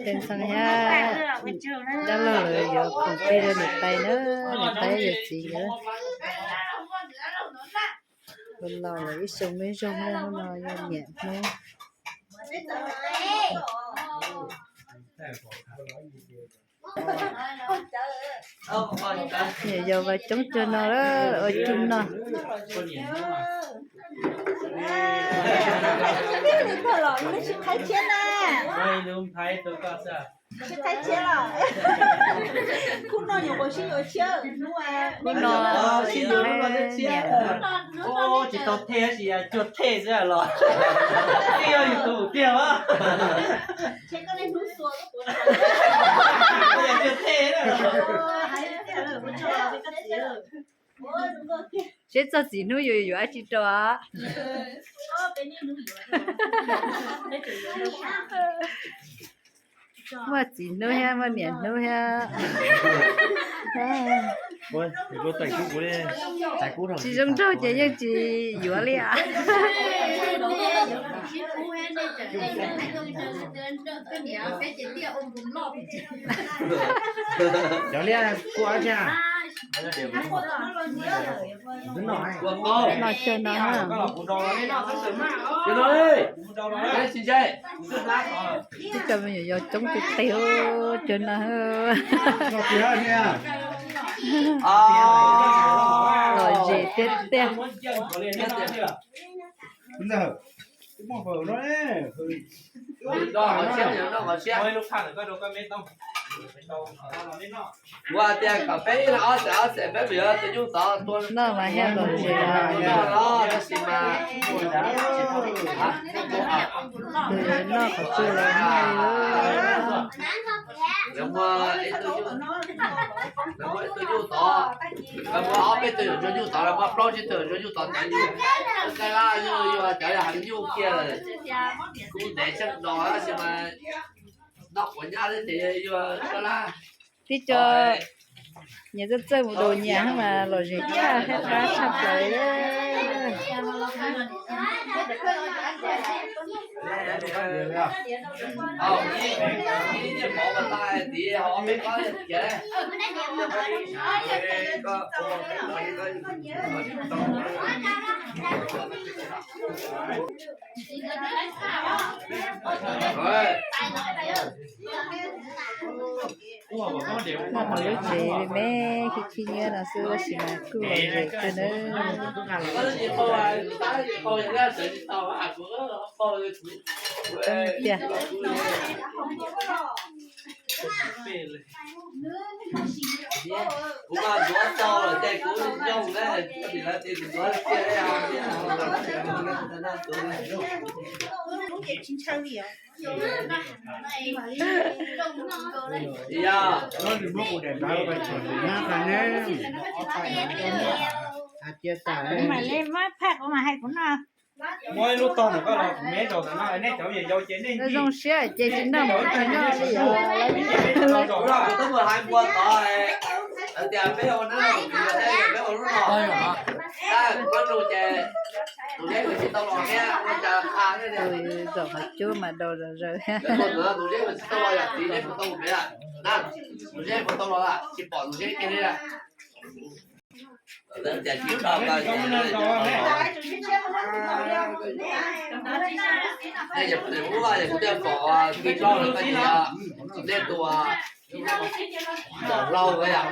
Tes ntxhoo thiab dab laug lawv yuav khoom plig rau niam tais na, niam tais yuav txiv nkawd. Los lawm ib xyoo me zog na, hnub no yog niam hnub. Niam yau vas coob cuag no, ua cug no. Hnub no, tsis tau thej tab sis cuag thej xwb los. Twb yog yus tus tiag as. Cuag thej. Seb txog txim hnub yus yuav dab tsi rau. Muaj txiv hnub thiab muaj niam hnub thiab. Tsis zoo nraug ces yeej tsis yuav li as. Cov liaj kua tsi. Los cuag no. Tib co me nyuam yaus coob tiag tiag cuag no. Lom zem tiag tiag. Ua tias kom peb ib leeg ob xees ob xees peb mus yuav tus nyuj tod tua. Noj mas thiaj lom zem. Noj los tab sis mas tus yuav noj qhov twg los noj li. Lawv muaj ib tug nyuj tod, lawv muaj ob peb tug nyuj tod, lawv muaj plaub tsib tug nyuj tod ntawd yus. Kab lab yog cov yog heev nyuj kiag lawm. Kuv ntev tshaj no tab sis mas noj quav nyab thiab ces yog kab lab. Tib co nyias txawj txawj mus daus nyias mas lom zem tshaj, qab tshaj plaws. Noj lub tsev me me khib khib nyiab no xwb tab sis mas kuj lom zem kawg nawb. Coob tiag. Kuv mas ntxuav tau lawm ces kuv nyoog na, lawv tias kuv ntxuav tiag. Kuv mam li muab phaj kuv mam hais kuv noj. Muab ib lub tog ntawm koj los kuv me zaus ntawm no, nej cov vias yau ces nej zoo siab ces tsis noj mus tsis noj li os. Twb mus hais npua tod, lawv tias peb ua nab, peb ua lub no. Kuv nug ces tus zeb tsis tau los thiab, ua cas qha thiab. Zaum qhov cub mas daus zom zaws. Tus zeb tsis tau los yom, txiv zeb tsis tau mus pem lawm. Tus zeb puas tau los lawm, tsis pom tus zeb kiag li lawm. Kuv thiaj pom kis loj lawm, nej tus laus yom.